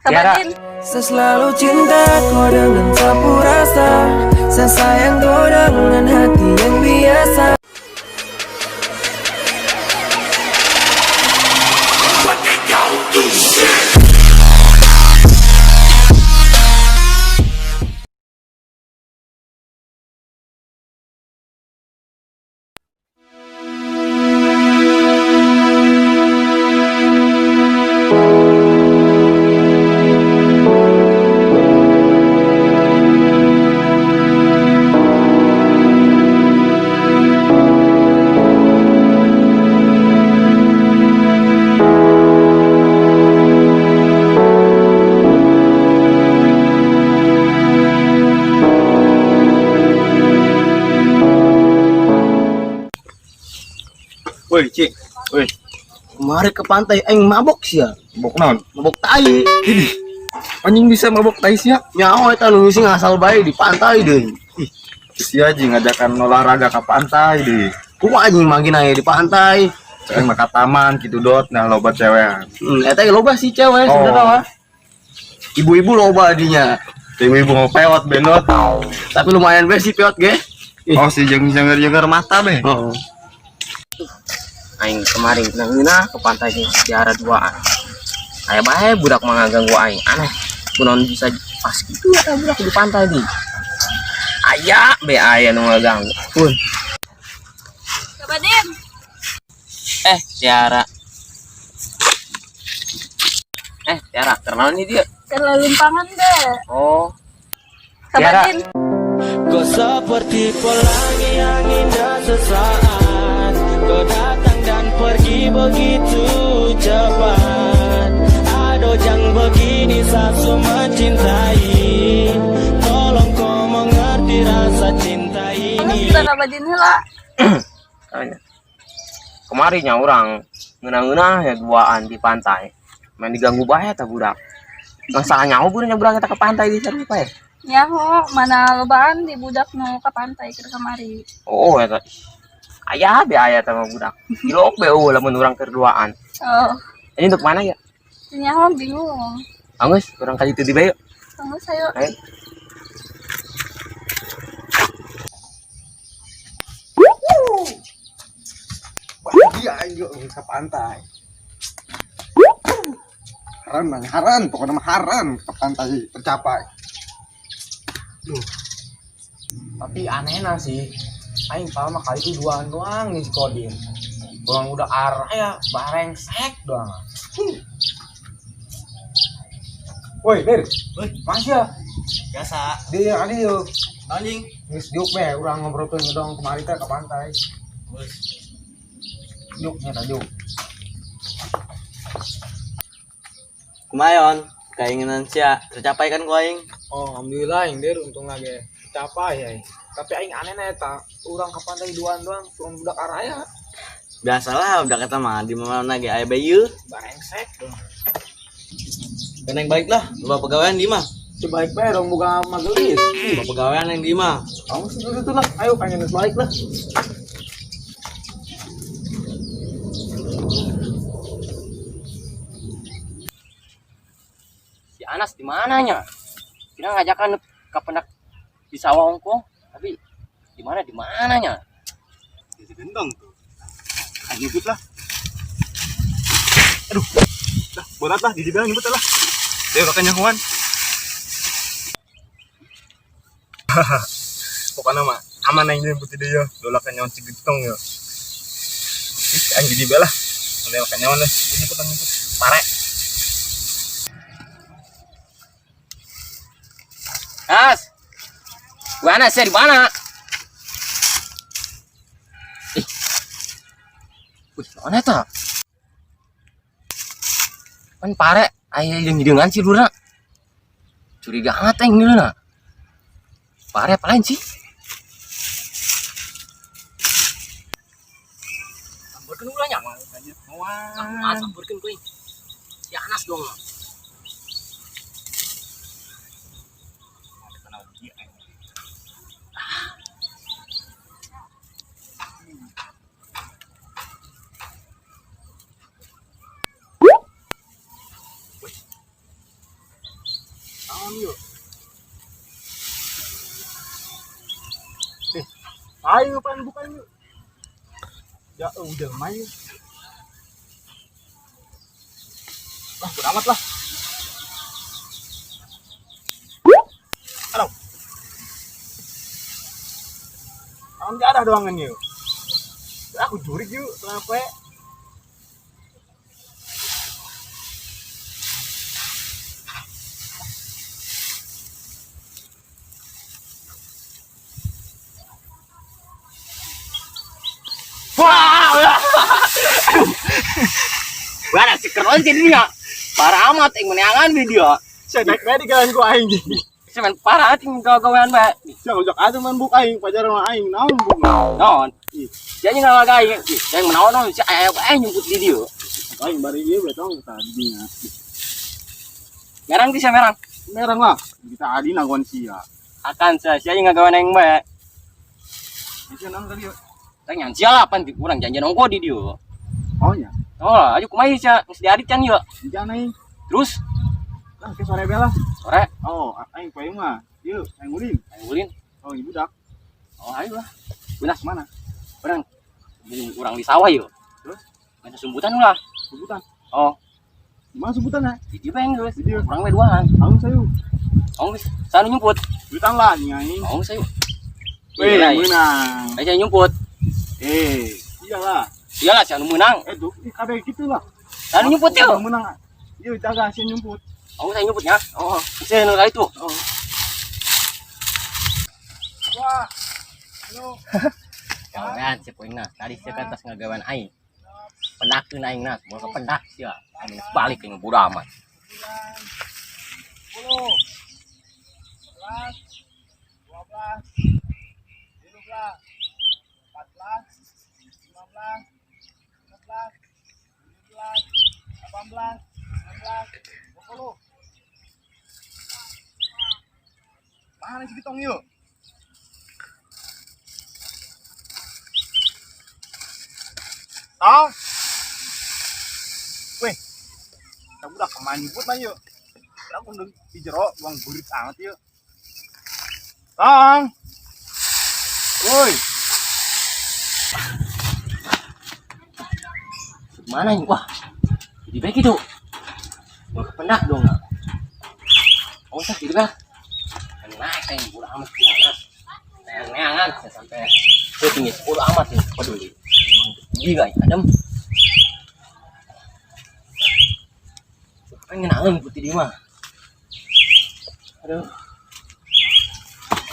Tiara. Kabadin. Saya selalu cinta kau dengan sapu rasa. Saya sayang kau dengan hati yang biasa. Woi, Cik. Woi, Kemarin ke pantai aing mabok sia. mabok naon? Mabok tai. Ini. Anjing bisa mabok tai sia. Nyaho eta nu sing ngasal bae di pantai deui. Ih, sia jeung ngajakan olahraga ke pantai deh. Kumaha anjing mangkin aya di pantai. Cewek mah ka taman gitu dot, nah loba cewekan. Eta ge loba sih cewek Oh. sebenarnya mah. Ibu-ibu loba dinya. Ibu-ibu mau pewot benot. Tapi lumayan be sih peot ge. Ih. Oh, si jeung jenger-jenger mata be. Oh. Aing kemarin ngeunah ke pantai jeung si Tiara duaan. Aya bae budak mah ngaganggu aing. Aneh. Kunaon bisa pas gitu eta budak di pantai nih. Aya be aya nu ngaganggu. Pun. Kabadin. Eh, Tiara. Eh, Tiara, kenal nih dia. Terlalu limpangan deh. Oh. Tiara. Kabadin. Kau seperti pelangi yang indah sesaat. Kau datang dan pergi begitu cepat. Aduh jangan begini sasu mencintai. Tolong kau mengerti rasa cinta Terus ini. kita kabadin heula. Tanya. Kemarinnya orang ngeunah-ngeunah ya duaan di pantai. Main diganggu bae eta budak. Masalah nyaho budak budak eta ke pantai di sana ya. Nyaho mana lobaan di budak nu ka pantai keur kamari. Oh, eta. Aya be aya eta mah budak. Gilok be eueuh lamun urang keur duaan. Oh, Ini untuk mana ya? nyaho bingung. Anggeus, urang ka ditu di bae yuk. Tunggu saya. Ayo. Bahagia aing yuk ke pantai. Haran, nang haran, pokoknya mah haran ke pantai tercapai. Tapi anehnya sih, aing pertama kali itu duaan doang nih si Kodin. Doang udah arah ya, barengsek doang. Woi, Dir. Woi, mas ya? Biasa. Dia adi yuk. Anjing. Geus diuk be urang ngobrolkeun dong kemari teh ke pantai. Diuk nya diuk. Kumayon, keinginan sia tercapai kan ku aing. Oh, alhamdulillah aing Dir, untung lagi tercapai ya. Tapi aing aneh nih eta, urang ke pantai duaan doang, turun budak arah ya. Biasalah udah kata mah di mana ge aya bae ieu. Barengsek doang. Kan yang baik lah, loba pegawaian di mah. Coba baik bae dong buka magelis. Loba pegawaian yang di mah. Kamu sih itu lah, ayo pengen balik lah. Si Anas di mananya? Kira ngajakan ke pendak di sawah ongko, tapi di mana di mananya? Jadi gendong tuh. Ayo nyebut lah. Aduh. Lah, berat lah, jadi bilang nyebut lah. Dia bakal nyahuan. Pokoknya mah aman aing nyebut dia ya. Dolakan nyawan si gentong ya. Ih, aing jadi belah. Dolakan nyawan lah. Ini nyebut nyebut. Pare. Nas. Gua Anas ya di mana? Ih. Wih, mana eta? Kan pare aya hideung-hideungan sih lurna. Curiga amat aing lurna. Pare apa lain sih? Samburkeun ulahnya. Ah, samburkeun kuing. Si Anas dong. Naon yuk? Eh, ayo pan buka yuk. Ya udah main. Lah, bodo amat lah. Aduh. Naon ada doangan yuk. Aku jurik yuk, kenapa? Wah. Wah, si keren jadinya. Parah amat yang meneangan video. Saya naik bae di gawean ku aing. Saya main parah ting gawean bae. Sia ngojok atuh main buk aing, pajar sama aing naon buk. Naon? Dia nya ngalaga aing. Yang menaon naon si aya bae nyumput di dieu. Aing bari ieu bae tong tadi nya. Merang bisa merang. Merang lah. Kita adi nanggon sia. Akan sia sia ngagawean aing bae. Bisa naon tadi yuk? Tang nyan sia lah pan urang janjian ongko di dieu. Oh nya. Oh, ayo kumaha sia geus diadit can ieu. Jangan aing. Terus Lah ke sore bela. Sore. Oh, aing poe mah. Ieu aing ulin. Aing ulin. Oh, ibu dak. Oh, ayo lah. Benas mana? Urang urang di sawah yuk. Terus? Main sumbutan ulah. Sumbutan. Oh. Di mana sumbutan ya? Di dieu bae geus. Di dieu. Urang we duaan. Aung sayu. Aung geus sanu nyumput. Duitan lah nya aing. Aung sayu. Weh, Iya, meunang. Aja nyumput. Eh, iyalah. Iyalah si anu meunang. Eh, tuh, kabeh gitu lah. Sanu nyumput yuk. Meunang. Ieu jaga si nyumput. Oh, saya nyumputnya. Oh, saya nu kali tuh. Oh. Wah. Halo. Gawean si poingna. Tadi sia kan tas ngagawean aing. Pendakeun aing na, moal kependak sia. Aing geus balik aing bodo amat. 10 11 12 13 14 15 16 17 18 19 20. Mana sih kitong yuk? Tong. Weh. Kamu udah kemana nyebut lah yuk? Aku udah di jero uang burit amat yuk. Tong. Woi. Mana ini? Wah. Jadi baik itu. Mau kependak dong. Oh, sah gitu kan. Naik yang bodo amat ya, Mas. Neangan saya sampai saya tinggi 10 amat nih, peduli. Gila, adem. Pengen ngenaeun putih di mah. Aduh.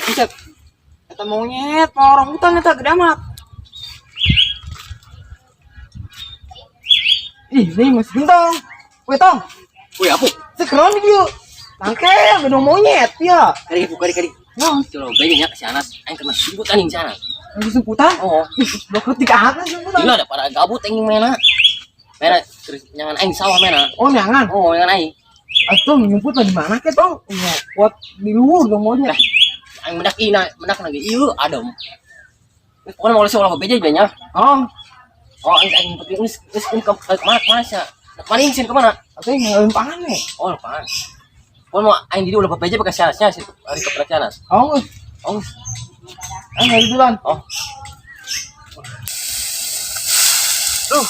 Buset. Eta monyet, mau orang hutan eta gede amat. Ih, ini masih gentong. Weh, Tong. Weh, apa? Sekeron di dieu. Tangke, gedung monyet ya. Kari, kari, kari. Nah, coba bae nya ke si Anas. Aing kena sumputan jeung si Anas. Lagi sumputan? Oh. Ih, blok tiga atas sumputan. Gila ada para gabut aing mena. Mena terus nyangan aing sawah mena. Oh, nyangan. Oh, nyangan aing. Atuh nyumput di mana ke, Tong? Kuat di luhur dong monyet. Lah, aing mendak ina, mendak lagi ieu adem. Pokoknya mau ulah bebeja nya. Oh. Oh, aing aing nyumput geus geus ke mana kemana sia? Kemana ingin kemana? Atuh ngeumpangan nih. Oh, lempangan. Pokoknya mau aing di ulah bebeja pakai sia sia hari ke Anas. Oh. Oh. Aing dari duluan. Oh. Tuh.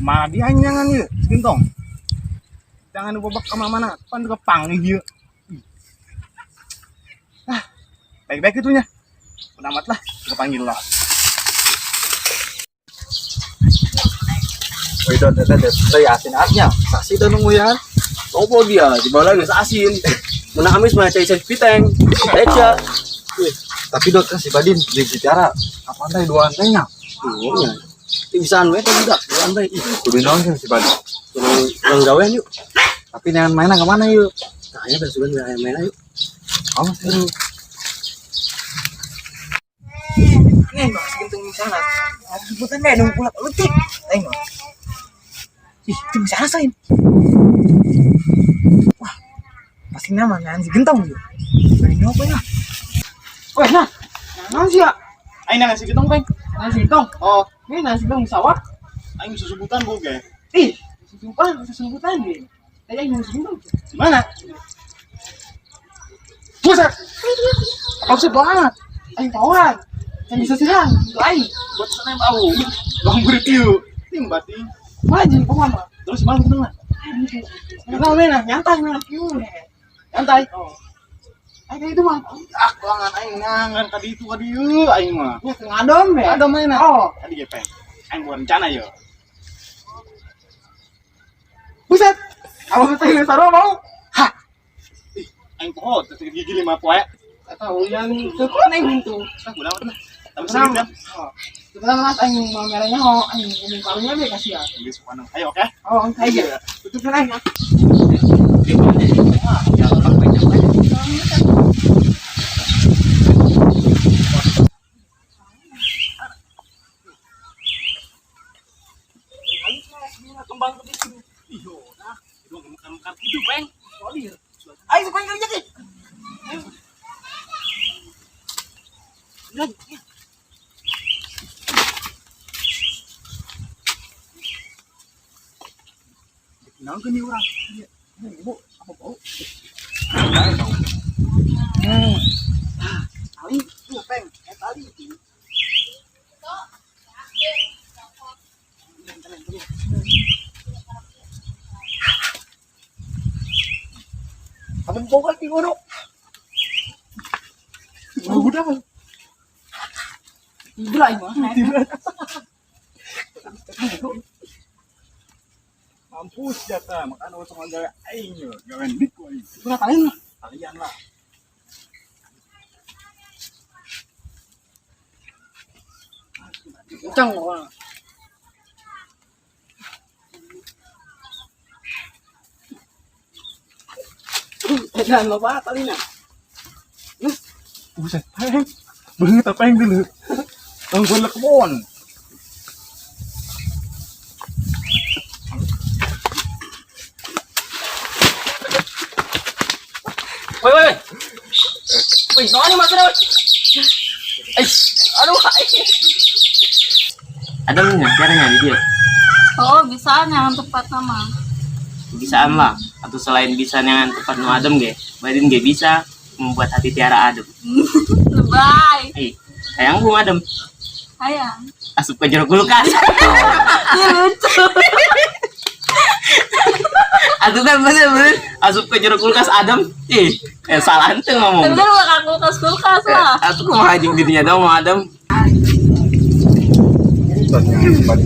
Mana dia aing nyangan ieu, segentong. Jangan lupa bak ke mana-mana, pan kepang nih ieu. Ah, baik-baik itunya. Udah amat lah, kepanggil lah. Woi don, tete, tete, asin asnya. Saksi dah nunggu ya. Opo dia, di bawah lagi asin. Menang amis mah cai cai piteng. Eca. Wih, tapi dot kan si Badin di si Tiara. Apaan tadi dua antenya? Iya. Ini bisaan we tadi dak, dua antai. Ih, kudu naon sih si Badin. Urang gawean yuk. Tapi jangan mainan kemana yuk? Nah, ya beres sugan main yuk. Oh, seru. Nih, Bang, segentung di sana. Aku sebutan deh nunggu pulak letik. Tengok. Ih, itu bisa rasain. Wah, pasti nama ngan si gentong yuk. Bari ngopo ya? Weh, nah. Naon sih ya? Aing nang si gentong, Peng. Nang si gentong. Oh, ini nang si gentong sawah. Aing susubutan gua ge. Ih, susubutan, susubutan ge. Tadi aing ngurus dulu. Mana? Buset. Offset banget. Aing kawan. Yang bisa silang. Itu aing. Buat sana yang bau. Bang burit yuk. Ting bating. Wajib pokoknya mah. Terus malam gitu mah. Kenapa mena? Nyantai mena. Santai. Oh. Aing kayak itu mah. Ah, kelangan aing ngangan tadi itu tadi yuk aing mah. Ya ngadom ya. Ngadom mana? Oh. Tadi gepeng. Aing buat rencana yo. Buset. Kalau kita sarua mau. Hah. Ih, aing poho terus gigi lima poe. Tahu yang kekuatan aing itu. Ah, udah lah. Tapi sedikit ya. Oh. Kebetulan mas aing mau merahnya ho, aing ngomong karunya be kasih ya. Geus suka. Ayo oke. Oh, aing ya. Tutupin aing. Kembang ke situ. Iyo, nah, itu mekar-mekar gitu, Peng. Aing suka kerja ki. Kenapa nih orang? Bu, apa bau? Tali, itu peng, tali itu. Kamu bau kan ngono. Udah. Tidur aing mah. Mampus jatah, makan usung gawe aing yo, gawe dik aing. Udah kalian lah. Kalian lah. Kencang pokoknya. Jangan lupa talina. Buset, peng. Beungeut apa yang dulu? Tunggu le kebon. Woi, woi, woi. Woi, soalnya masuk dah. Eh, aduh, Ada nggak caranya di dia? Oh, bisa yang tempat nama. Bisaan lah. Atau selain bisa yang tempat nu adem ge, Badin ge bisa membuat hati Tiara adem. Lebay. Eh, hayang bung adem. Hayang. Asup ke jero kulkas. Ini lucu. Atuh kan bener bener asup ke jero kulkas adem. Ih, salah ente ngomong. Tapi kan bakal kulkas-kulkas lah. Atuh kumaha jeung dirinya dong mau adem. Sayang kamu.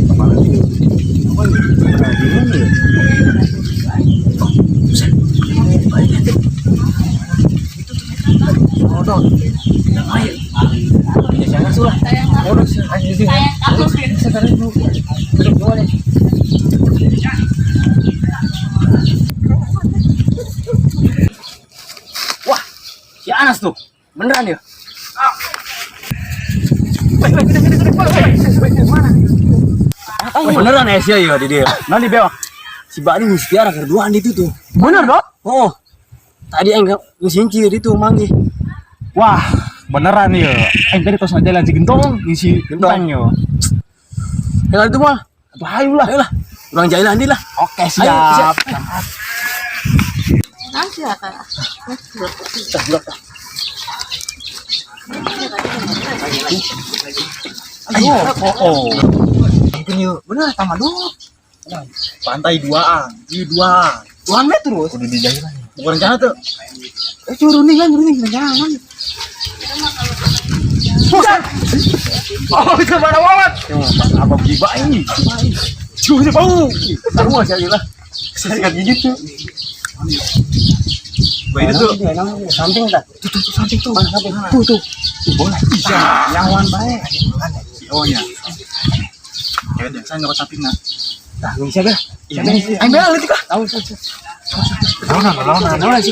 Wah, si Anas tuh. Beneran ya? Beneran ya sih ya di dia. Nanti bewak. Si Bani mesti Tiara keduaan itu tuh. Bener dok? Oh. Tadi aing ngesinci itu manggih. Wah, beneran ya. Aing tadi tos ngajalan si Gentong, si Gentong. Gentong yo. Yang itu mah. Atuh hayu lah. Ayo lah. Urang jailan di lah. Oke, Ayo, siap. Nah, silakan. Tah, budak tah. Ayo, oh, oh. Mungkin yuk. Bener tambah dulu. Pantai duaan, ieu duaan. Tuhan be terus. Kudu dijailan. Bukan rencana tuh. Curuning kan, curuning jangan. Buset. Oh, itu mana banget. Apa giba ini? Cuy, bau. Semua sih lah. Sikat gigi tuh. Gua itu tuh. Samping tah. Tuh, tuh, tuh, samping tuh. Mana samping? Tuh, tuh. Tuh, boleh. Iya, nyawan bae. Si O nya. Ya udah, saya nggak samping nah. Tah, bisa bah. Iya, Aing bel itu kah? Tahu tahu. Lawan, lawan, Tahu sih.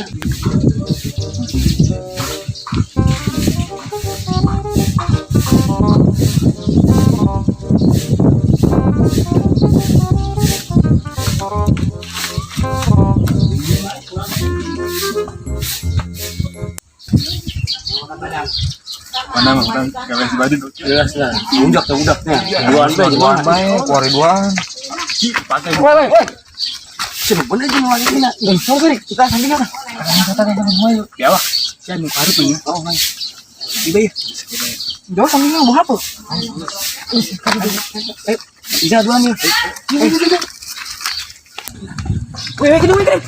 Mana mah gawe si Badin tuh. Jelas lah. Budak tuh budaknya. Duaan bae Duaan bae, keluar duaan. Pakai. Woi, woi. Siapa bener aja mau lagi na. Eh, sorry, kita samping apa? Kata kata semua yuk. Ya wah. Siapa mau karep ya? Oh, hai. Tiba ya. Jauh sampingnya mau apa? Eh, bisa dua nih. Eh, weh, weh, weh, weh.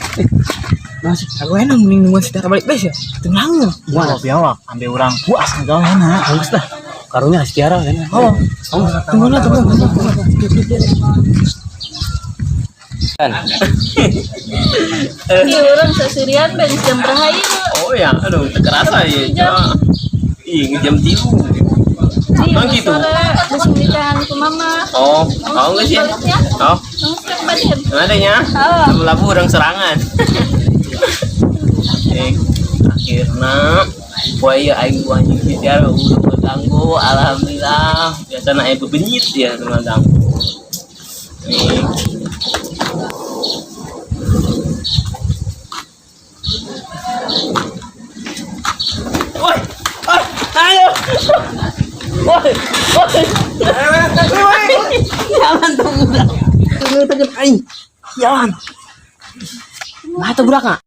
Masih, aku enak mending nungguan si Tara balik base ya. Tenang. Wah, biawak, ambil orang puas enggak enak. Bagus lah. Karunya si Tiara kan. Oh, tunggu lah, tunggu, tunggu. Ih, urang sesirian ben jam berapa ieu? Oh ya, aduh, kerasa ya. Jam. Ih, jam 3. Ih, Emang gitu? sore geus nikahan ku mama. Oh, oh enggak sih. Baliknya. Oh, Langsung ke badan. gimana ya? Oh. Labu orang serangan. Eh, akhirnya poe aing gua anjing si Tiara udah ngeganggu, alhamdulillah. Biasana aya bebenyit ya nu ngaganggu. Nih. Woi, woi, ayo. Woi, woi. Jangan tunggu. Tunggu aing. Jalan. Nah, tuh budak.